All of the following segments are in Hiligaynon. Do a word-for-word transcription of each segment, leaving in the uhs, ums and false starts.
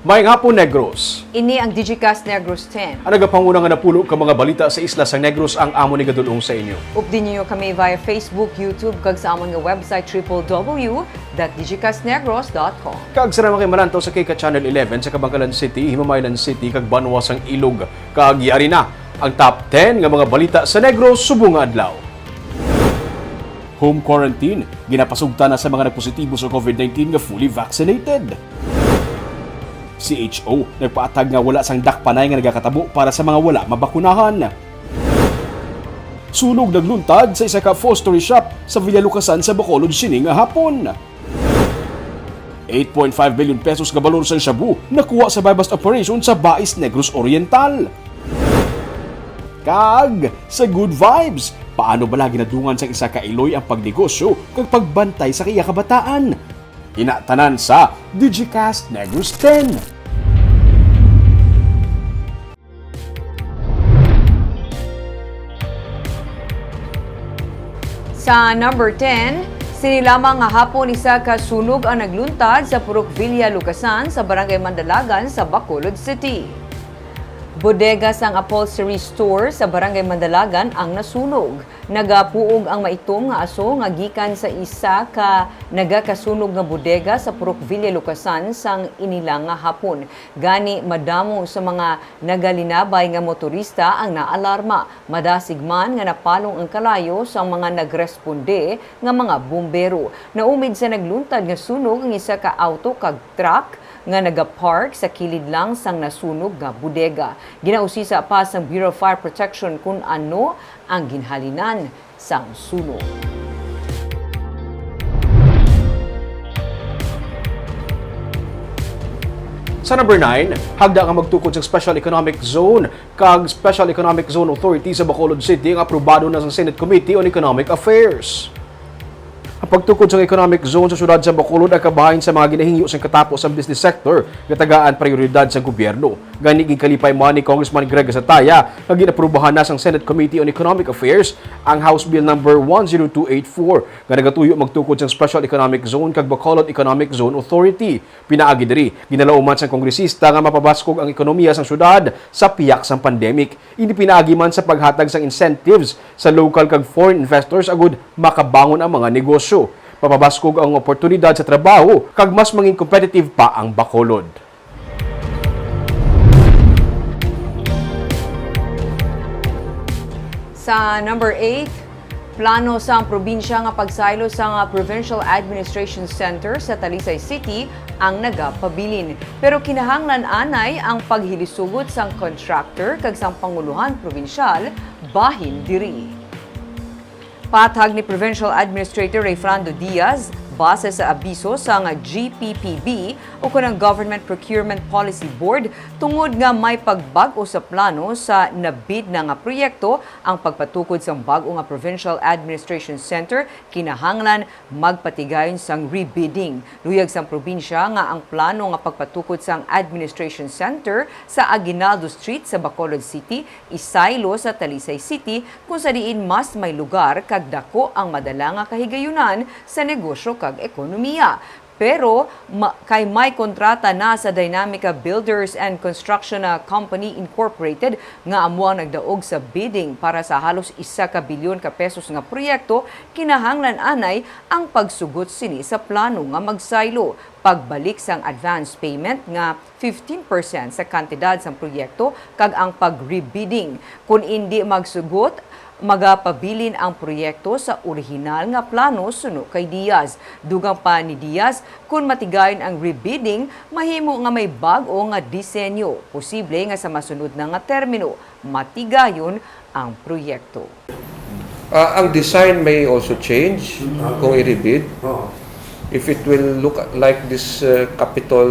Maayong hapon, Negros. Ini ang Digicast Negros ten. Ang nagapanguna nga napulo ka mga balita sa isla sang Negros ang amon igadul-ong sa inyo. Updi ninyo kami via Facebook, YouTube, kag sa amon nga website, triple W dot digicast negros dot com. Kag sa naman kay malantaw sa K K Channel eleven sa Kabankalan City, Himamaylan City, kag banwa sang Ilog, kag yari na ang top ten nga mga balita sa Negros subong nga adlaw. Home quarantine, ginapasugtan na sa mga nagpositibo sa COVID nineteen nga fully vaccinated. C H O nagpaatag nga wala sang dakpanay nga nagakatabo para sa mga wala mabakunahan. Sunog nagluntad sa isa ka upholstery shop sa Villa Lucasan sa Bacolod sini nga hapon. Eight point five billion pesos nga balor sang shabu nakuha sa buy-bust operation sa Bais, Negros Oriental. Kag sa good vibes, paano bala ginadungan sang isa ka iloy ang pagnegosyo kag pagbantay sa iya kabataan? Ina tanan sa Digicast Negros ten. Sa number ten, sini lamang nga hapon, isa ka sunog ang nagluntad sa Purok Villa Lucasan sa Barangay Mandalagan sa Bacolod City. Bodega sang upholstery store sa Barangay Mandalagan ang nasunog. Nagapuog ang maitom nga aso nga gikan sa isa ka nagakasunog nga bodega sa Purok Villa Lucasan sang inilang nga hapon. Gani, madamo sa mga nagalinabay nga motorista ang naalarma. Madasig man nga napalong ang kalayo sang mga nagresponde nga mga bumbero. Naumid sa nagluntad nga sunog ang isa ka auto kag truck nga nagapark sa kilid lang sang nasunog nga bodega. Ginausisa pa sang Bureau of Fire Protection kon ano ang ginhalinan sang sunog. Sa number nine, hagda nga magtukod sa Special Economic Zone kag Special Economic Zone Authority sa Bacolod City ang aprobado na sang Senate Committee on Economic Affairs. Ang pagtukod sang economic zone sa siyudad sa Bacolod ang kabahin sa mga ginahingyo sang katapo sang business sector nga tagaan prioridad sang gobyerno. Gani, ginkalipay man ni Congressman Greg Sataya nga gin-aprubahan na sang Senate Committee on Economic Affairs ang House Bill Number one zero two eight four nga nagatuyo magtukod sang Special Economic Zone kag Bacolod Economic Zone Authority. Pinaagi diri, ginalauman sang kongresista nga mapabaskog ang ekonomiya sang syudad sa pihak sang pandemic. Ini pinaagi man sa paghatag sang incentives sa local kag foreign investors agud makabangon ang mga negosyo. Mapabaskog ang oportunidad sa trabaho kag mas mangin competitive pa ang Bacolod. Sa number eight, plano sang probinsya nga pagsaylo sang Provincial Administration Center sa Talisay City ang nagapabilin. Pero kinahanglan anay ang paghilisugot sang contractor kag sang pangulohan probinsyal bahin diri. Patag ni Provincial Administrator Rayfrando Diaz, base sa abiso sang G P P B o kon ang Government Procurement Policy Board, tungod nga may pagbag-o sa plano sa nabid na nga proyekto, ang pagpatukod sang bag-o nga Provincial Administration Center kinahanglan magpatigayon sang rebidding. Luyag sang probinsya nga ang plano nga pagpatukod sang Administration Center sa Aguinaldo Street sa Bacolod City isaylo sa Talisay City, kung sa diin mas may lugar kag dako ang madala nga kahigayunan sa negosyo kag ekonomiya. Pero ma-, kay may kontrata na sa Dynamica Builders and Construction, ah, Company Incorporated nga amo ang nagdaog sa bidding para sa halos isa ka bilyon ka pesos nga proyekto, kinahanglan anay ang pagsugot sini sa plano nga magsaylo, pagbalik sang advance payment nga fifteen percent sa kantidad sang proyekto kag ang pag-rebidding. Kon indi magsugot, magapabilin ang proyekto sa orihinal nga plano suno kay Diaz. Dugang pa ni Diaz, kon matigayon ang rebidding, mahimo nga may bag-o nga disenyo, posible nga sa masunod na nga termino, matigayon ang proyekto. Ah, ang design may also change kung i-rebid. Oo. If it will look like this, uh, Capitol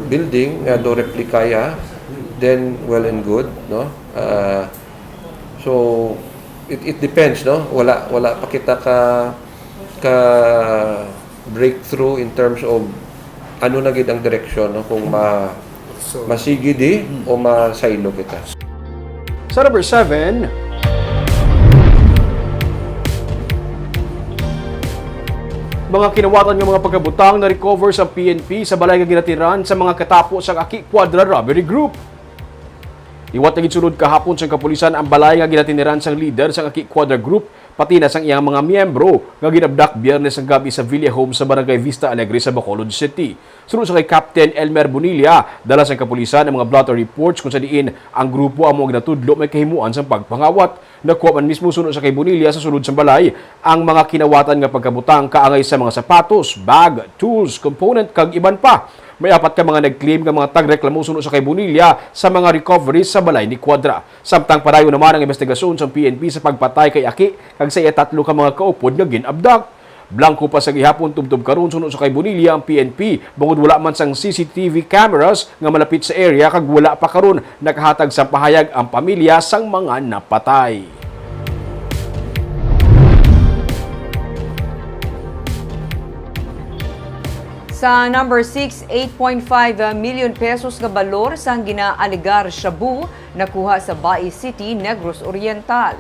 building, nga do replika ya, then well and good, no? Ah, so, it, it depends, no? Wala, wala pa kita ka, ka breakthrough in terms of ano na gid ang direksyon, no? Kung ma-, So, masigi di, mm, o masaylo kita. Sa number seven, Mga kinawatan nga mga pagkabutang na-recover sa P N P sa balay nga ginatiran sa mga katapo sang Aki Quadra Robbery Group. Liwat nga ginsulod kahapon sang kapulisan ang balay nga ginatiniran sang lider sang Aki Quadra Group, pati na sang iyang mga miyembro nga ginabdak Biyernes sang gabi sa Villa Home sa Barangay Vista Alegre sa Bacolod City. Suno sa kay Captain Elmer Bonilla, dala sang kapulisan ang mga blotter reports kung sa diin ang grupo amo ang ginatudlo may kahimuan sang pagpangawat. Nakuha man mismo suno sa kay Bonilla sa sulod sang balay ang mga kinawatan nga pagkabutang kaangay sa mga sapatos, bag, tools, component kag iban pa. May apat ka mga nag-claim nga mga tagreklamo suno sa kay Bonilla sa mga recoveries sa balay ni Quadra. Samtang padayon naman ang investigasyon sa P N P sa pagpatay kay Aki kag sa iya tatlo ka mga kaupod nga gin-abduct. Blangko pa sa gihapon tubtob karon suno sa kay Bonilla ang P N P, bangod wala man sang C C T V cameras nga malapit sa area kag wala pa karon nakahatag sa pahayag ang pamilya sang mga napatay. Sa number six, eight point five million pesos nga balor sang ginaalegar shabu nakuha sa Bai City, Negros Oriental.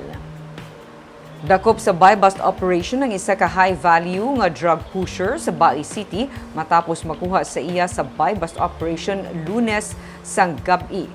Dakop sa buy-bust operation ang isa ka high-value nga drug pusher sa Bai City matapos makuha sa iya sa buy-bust operation Lunes sang gab-i.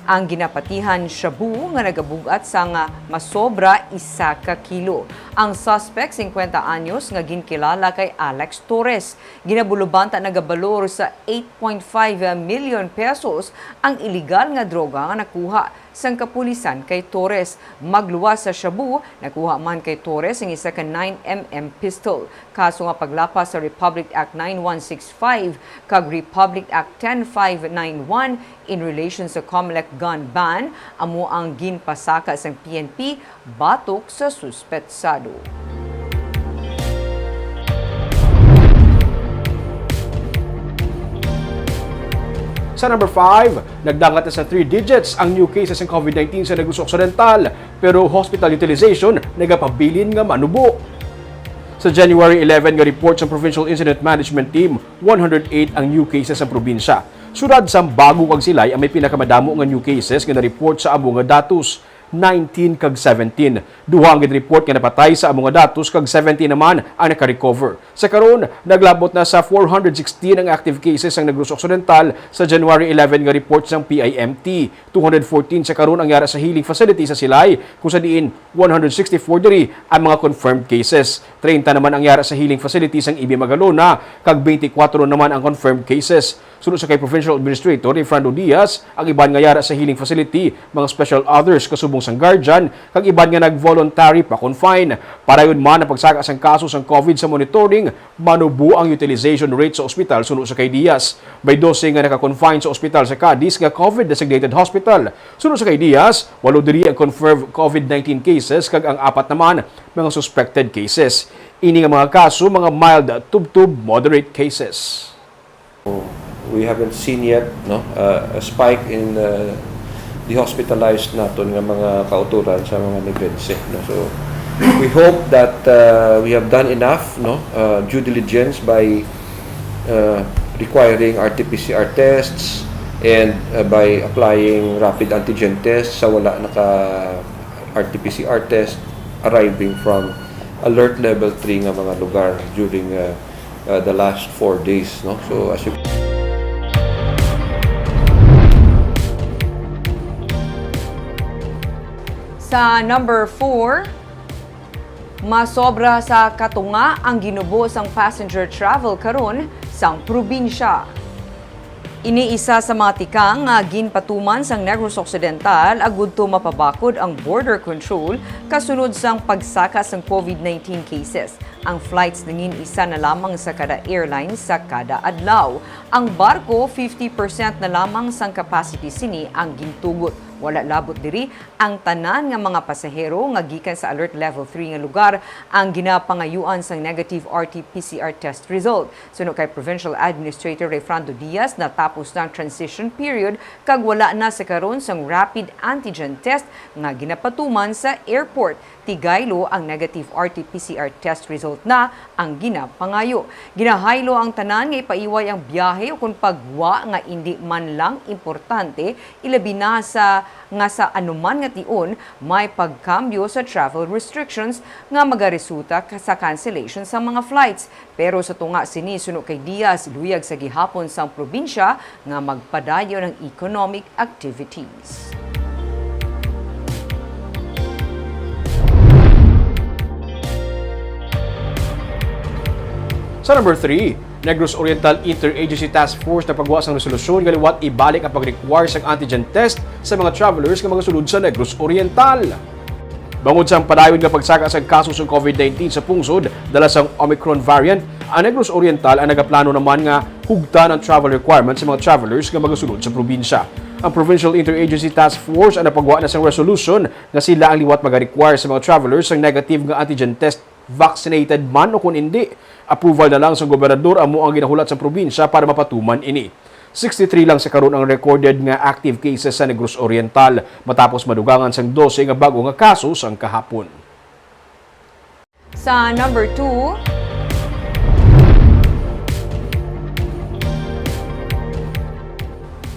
Ang ginapatihan shabu nga nagabug-at sang masobra isa ka kilo. Ang suspect, singkwenta anyos, nga ginkilala kay Alex Torres, ginabulubanta nagabalor sa eight point five million pesos ang iligal nga droga nga nakuha sang kapulisan kay Torres. Magluwas sa shabu, nakuha man kay Torres ang isa ka nine M M pistol. Kaso nga paglapas sa Republic Act nine one six five kag Republic Act ten five nine one in relation sa Comelec gun ban, amo ang ginpasaka sang P N P batok sa suspetsado. Sa number five, nagdangat na sa three digits ang new cases ng COVID nineteen sa Negros Occidental, pero hospital utilization nagapabilin nga manubo. Sa January eleven nga report sa Provincial Incident Management Team, one hundred eight ang new cases sa probinsya. Siyudad sang Bago kag Silay ang may pinakamadamo nga new cases nga na-report sa amo nga datos, nineteen kag seventeen. Duha ang gin-report nga napatay sa amo nga datos kag seventeen naman ang naka-recover. Sa karon, naglabot na sa four hundred sixteen ang active cases sang Negros Occidental sa January eleven nga report sang P I M T. Two hundred fourteen sa karon ang yara sa healing facility sa Silay, kung sa diin one hundred sixty-four diri ang mga confirmed cases. Treinta naman ang yara sa healing facility sang E B Magalona, kag twenty-four naman ang confirmed cases. Suno sa kay Provincial Administrator Refrando Diaz, ang iban nga yara sa healing facility, mga special others kasubong sang guardian, kag iban nga nag-voluntary pa-confine. Padayon man ang pagsaka sang kaso sang COVID sa monitoring, manubo ang utilization rate sa ospital suno sa kay Diaz. May dose nga naka-confine sa ospital sa Cadiz nga COVID designated hospital. Suno sa kay Diaz, walo diri ang confirmed COVID nineteen cases kag ang apat naman mga suspected cases. Ini nga mga kaso, mga mild tubtob moderate cases. We haven't seen yet, no, uh, a spike in, uh, the hospitalized naton nga mga kauturan sa mga Negrense, no? So we hope that, uh, we have done enough, no, uh, due diligence by, uh, requiring R T P C R tests and, uh, by applying rapid antigen tests sa wala naka R T P C R test arriving from alert level three nga mga lugar during, uh, uh, the last four days, no? So as you Sa number four, masobra sa katunga ang ginubo sang passenger travel karon sang probinsya. Ini isa sa mga tikang nga ginpatuman sang Negros Occidental agud to mapabakod ang border control kasunod sang pagsaka sang COVID nineteen cases. Ang flights nangin isa na lamang sa kada airline sa kada adlaw. Ang barko, fifty percent na lamang sang capacity sini ang gintugot. Wala labot diri ang tanan nga mga pasahero nga gikan sa Alert Level three nga lugar ang ginapangayuan sang negative R T P C R test result. Suno kay Provincial Administrator Refrando Diaz, natapos na ang transition period kag wala na sa karon sang rapid antigen test nga ginapatuman sa airport. Gailo ang negative R T P C R test result na ang ginapangayo. Ginahaylo ang tanan nga ipaiway ang biyahe ukon paggwa nga indi man lang importante, ilabi na sa nga sa anuman nga tion may pagkambyo sa travel restrictions nga magaresulta ka-, sa cancellation sa mga flights. Pero sa tunga sini, suno kay Diaz, luyag sa gihapon sang probinsya nga magpadayon ang economic activities. Sa number three, Negros Oriental Interagency Task Force nagpagwa sang resolusyon nga liwat ibalik ang pag-require sang antigen test sa mga travelers nga magasulod sa Negros Oriental. Bangod sang padayon nga pagsaka sang kaso sang COVID nineteen sa pungsod dala sang Omicron variant, ang Negros Oriental ang nagaplano naman nga hugtan ang travel requirements sa mga travelers nga magasulod sa probinsya. Ang Provincial Interagency Task Force ang napagwa na sang resolution nga sila ang liwat maga-require sa mga travelers sang negative nga antigen test, vaccinated man o kon indi. Approval na lang sang gobernador amo ang ginahulat sa probinsya para mapatuman ini. Sixty-three lang sa karon ang recorded nga active cases sa Negros Oriental, matapos madugangan sang dose nga bag-o nga kaso sang kahapon. Sa number two,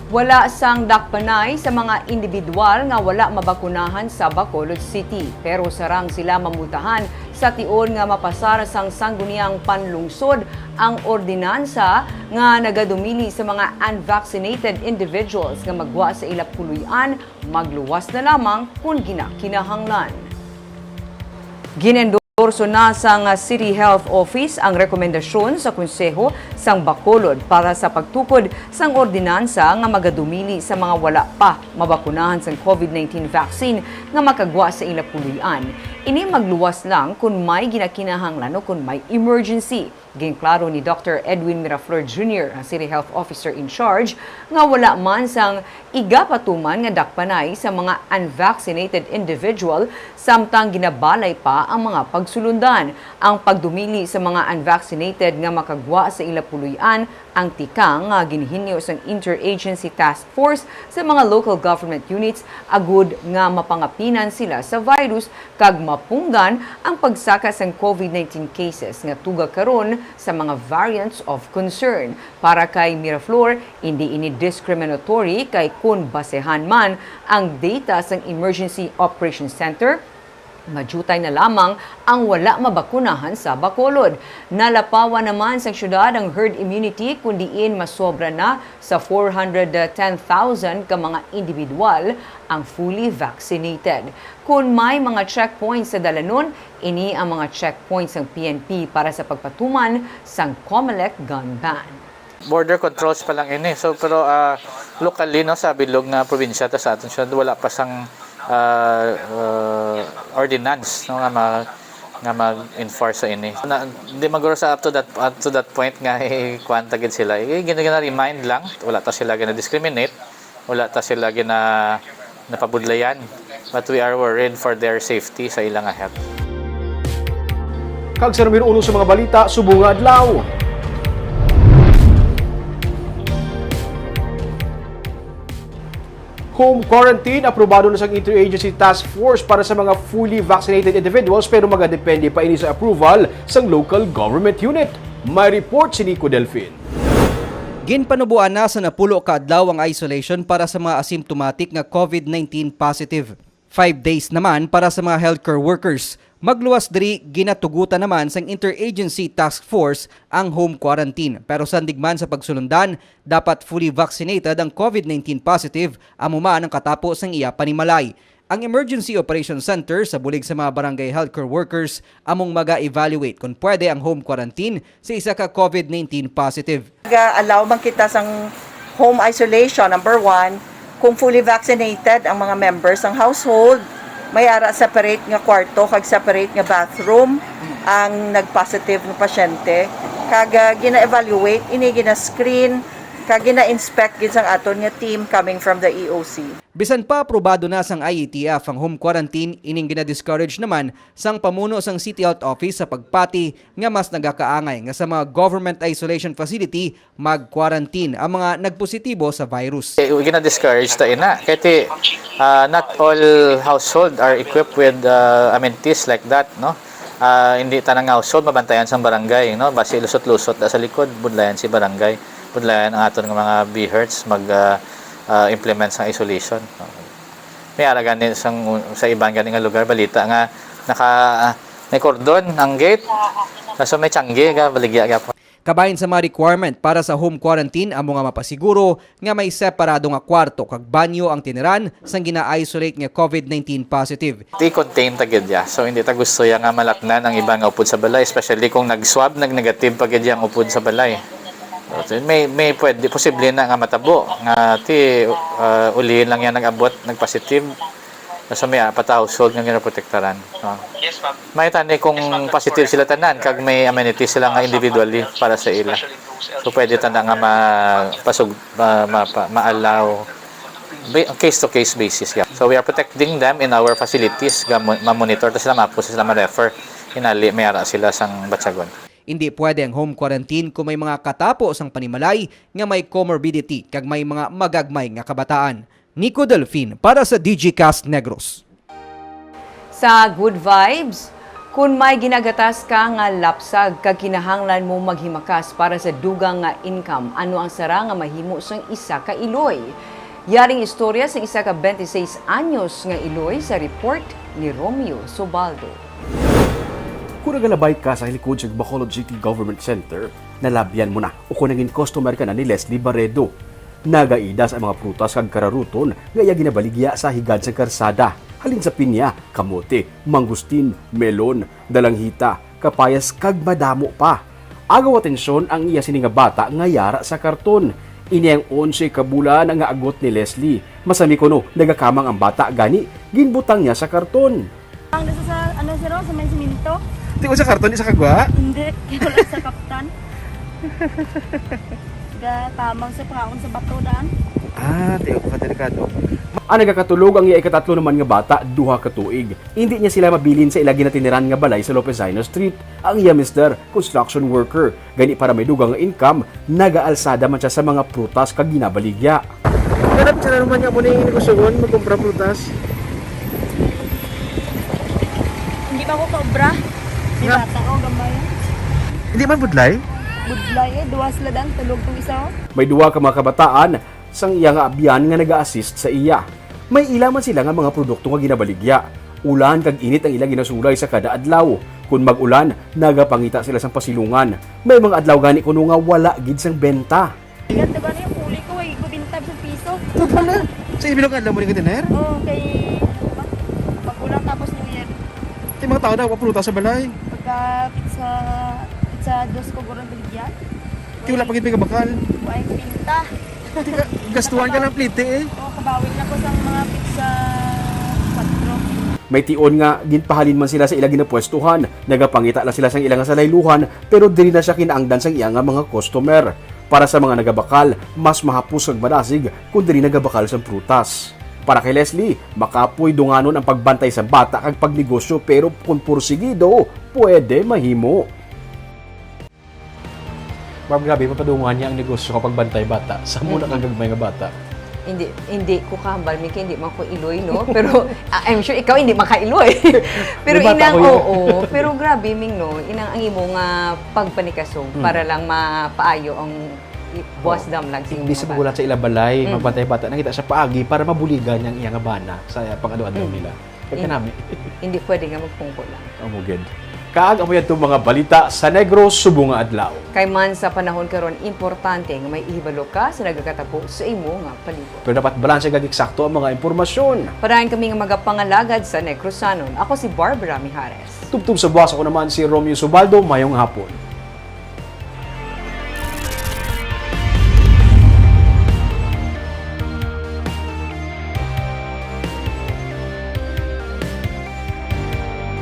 wala sang dakpanay sa mga individual nga wala mabakunahan sa Bacolod City, pero sarang sila mamultahan sa tion nga mapasar sang Sangguniang Panlungsod ang ordinansa nga nagadumili sa mga unvaccinated individuals nga maggwa sa ila puloy-an, magluwas na lamang kon ginakinahanglan. Gin-endorso na sang City Health Office ang rekomendasyon sa Konseho sang Bacolod para sa pagtukod sang ordinansa nga magadumili sa mga wala pa mabakunahan sang COVID nineteen vaccine nga makagwa sa ila puloy-an. Ini magluwas lang kon may ginakinahanglan o kon may emergency. Ginklaro ni Doctor Edwin Miraflor Junior, ang City Health Officer in Charge, nga wala man sang igapatuman nga dakpanay sa mga unvaccinated individual, samtang ginabalay pa ang mga pagsulundan. Ang pagdumili sa mga unvaccinated nga makagwa sa ila puloy-an ang tikang nga ginhingyo sang Interagency Task Force sa mga local government units, agud nga mapangapinan sila sa virus kag mapunggan ang pagsaka sang COVID nineteen cases nga tuga karon sa mga variants of concern. Para kay Miraflor, indi ini discriminatory, kay kon basehan man ang data sang Emergency Operations Center, madiutay na lamang ang wala mabakunahan sa Bacolod. Nalapawan naman sang syudad ang herd immunity, kun diin masobra na sa four hundred ten thousand ka mga individual ang fully vaccinated. Kon may mga checkpoints sa dalanon, ini ang mga checkpoints sang P N P para sa pagpatuman sang Comelec gun ban. Border controls pa lang ini. So, pero, ah, locally, no, sa bilog nga probinsya, ta sa aton siyudad, wala pa sang, ah, ah, ordinance, no, nga ma-, nga mag-enforce sa ini. Na, di maguro sa up to that, up to that point nga, eh, kuwan ta gid sila. Eh, gina-, gina-remind lang, wala ta sila gina-discriminate. Wala ta sila gina-, napabudlayan, but we are worried for their safety sa ila nga health. Kag sa numero uno sa mga balita subong nga adlaw, home quarantine, aprobado na sang Interagency Task Force para sa mga fully vaccinated individuals, pero magadepende pa ini sa approval sang local government unit. May report si Nico Delfin. Ginpanuboan na sa napulo ka adlaw ang isolation para sa mga asymptomatic nga COVID nineteen positive. Five days naman para sa mga healthcare workers. Magluwas diri, ginatugutan naman sang Interagency Task Force ang home quarantine. Pero sandig man sa pagsulundan, dapat fully vaccinated ang COVID nineteen positive, amo man ang katapo sang iya panimalay. Ang Emergency Operations Center sa bulig sa mga barangay healthcare workers among maga-evaluate kon pwede ang home quarantine sa isa ka COVID nineteen positive. Ga-allow man kita sang home isolation, number one, kung fully vaccinated ang mga members sang household, may ara separate nga kwarto kag separate nga bathroom ang nag-positive nga pasyente. Kag, ah, gina-evaluate ini, gina-screen, kag gina-inspect gid sang aton nga team coming from the E O C. Bisan pa aprobado na sang I A T F ang home quarantine, ining gina-discourage naman sang pamuno sang City Health Office sa pagpati nga mas nagakaangay nga sa mga government isolation facility mag-quarantine ang mga nagpositibo sa virus. Eh, gina-discourage ta ina. Kay ti, ah, not all household are equipped with, ah, amenities like that, no? Ah, hindi tanang household mabantayan sang barangay, no? Basi lusot-lusot da sa likod, budlayan si barangay, budlayan ang aton nga mga BHERTs mag, ah, ah, implement sang isolation, no? May ara gani sang, sa iban gani nga lugar, balita nga naka, ah, may kordon ang gate. Kaso may tiyanggi, ga, baligya gapon. Kabahin sa mga requirement para sa home quarantine amo nga mapasiguro nga may separado nga kwarto kag banyo ang tiniran sang gina-isolate nga COVID nineteen positive. Ti contain ta gid ya. So, hindi ta gusto ya nga malatnan ang iba nga upod sa balay, especially kung nag-swab, nag-negative pa gid ya ang upod sa balay. So, may, may pwede, posible na nga matabo nga ti, ah, ulihin lang yan nag-abot, nag-positive. Sa may apat ka household nga ginaprotektaran. Ah. May tani kung positive sila tanan, kag may amenities sila nga individually para sa ila. So, pwede ta na nga ma-, pasug-, ma-, ma-, pa-, ma-allow ba-, case-to-case basis. Yeah. So, we are protecting them in our facilities. Ga-, ma-, ma-monitor ta sila, mapos sila ma-refer. Hinali, may ara sila sang batyagon. Hindi pwede ang home quarantine kung may mga katapo sang panimalay nga may comorbidity kag may mga magagmay nga kabataan. Nico Delfin para sa Digicast Negros. Sa Good Vibes, kung may ginagatas ka nga lapsag kag kinahanglan mo maghimakas para sa dugang nga income, ano ang sara nga mahimo sang isa ka iloy? Yaring istorya sang isa ka twenty-six anyos nga iloy sa report ni Romeo Subaldo. Kung nagalabay ka sa likod sa Bacolod City Government Center, nalabyan mo na o kung naging customer ka na ni Leslie Barredo. Nagaidas ang mga prutas kag kararuton nga iya ginabaligya sa higad sang karsada, halin sa pinya, kamote, mangustin, melon, dalanghita, kapayas, kag madamo pa. Agaw atensyon ang iya sini nga bata nga yara sa karton. Ini ang onse ka bulan nga agot ni Leslie. Masami kuno, nagakamang ang bata, gani ginbutang niya sa karton. Ang nasa sa, ano, sir, oh, sa may simento? Di ko sa karton, isa kagwa? Hindi, wala sa kaptan. Ga, tamang sa pangaon sa bato daan. Ah, tiyo ka delikado. Ang nagakatulog ang iya ikatatlo naman nga bata, duha ka tuig. Hindi niya sila mabilin sa ila ginatiniran nga balay sa Lopezino Street. Ang iya mister, construction worker. Gani para may dugang nga income, nagaalsada man siya sa mga prutas kag ginabaligya. Kada pizza naman nga mo ni negosyohon, magkumpra prutas. Hindi pa ko kaobra. May Nga? Bata ko, gamay. Hindi man budlay? Budlay eh, duha sila dan, tulog tong isa, oh. May duha ka mga kabataan sang iya nga abyan nga naga-assist sa iya. May ila man sila nga mga produkto nga ginabaligya. Ulan kag init ang ila ginasulay sa kada adlaw. Kon mag-ulan, nagapangita sila sang pasilungan. May mga adlaw gani kuno nga wala gid sang benta. Ganda ba na yung huli ko, ay, gubintab sa piso. Ito pala. Sa ibilog adlaw mo rin ka diner? Oo, kay mag-ulan tapos New Year. Kay mga tao na, wapruta sa balay. Pagka pizza, pizza dos ko guro baligyan. Kay wala pa gid may kabakal. Ay, pinta. Tika, gastuhan ka ng plete eh. Oo, kabawin na ko sa mga pizza quattro. May tion nga ginpahalin man sila sa ila ginapwestuhan, nagapangita lang sila sang ila nga salayluhan, pero diri na siya kinaangdan sang iya nga mga customer. Para sa mga nagabakal, mas mahapos kag madasig kon diri nagabakal sang prutas. Para kay Leslie, makapoy dunganon ang pagbantay sa bata kag pagnegosyo, pero kon porsigido, pwede mahimo. Ma'am, grabe, mapadungan niya ang negosyo kapag bantay bata. Sa muna Mm. kagagmay nga bata. Hindi, hindi ko kahambal, Ming, hindi man ko iloy, no? Pero, ah, I'm sure ikaw hindi makailoy. Pero May bata inang, ko yun. Oo. Pero grabe, Ming, no? Inang ang imo nga pagpanikasog Mm. para lang mapaayo ang i-, buwas Ah, damlag sa imo imbis nga magulat bata. Sa ila balay, Mm. magbantay bata, nangita siya paagi para mabuligan niya ang iya nga bana sa pang-adlaw-adlaw Mm. nila. Kag In-, kanami. Hindi pwede nga magpungko lang. Amo gid. Kaag amo yadto mga balita sa Negros subong nga adlaw. Kay man sa panahon karon, importante nga may ihibalo ka sa nagakatabo sa imo nga palibot. Pero dapat balanse kag eksakto ang mga impormasyon. Parahan kami nga magapangalagad sa Negrosanon. Ako si Barbara Mijares. Tubtob sa buwas, ako naman si Romeo Subaldo. Mayong hapon.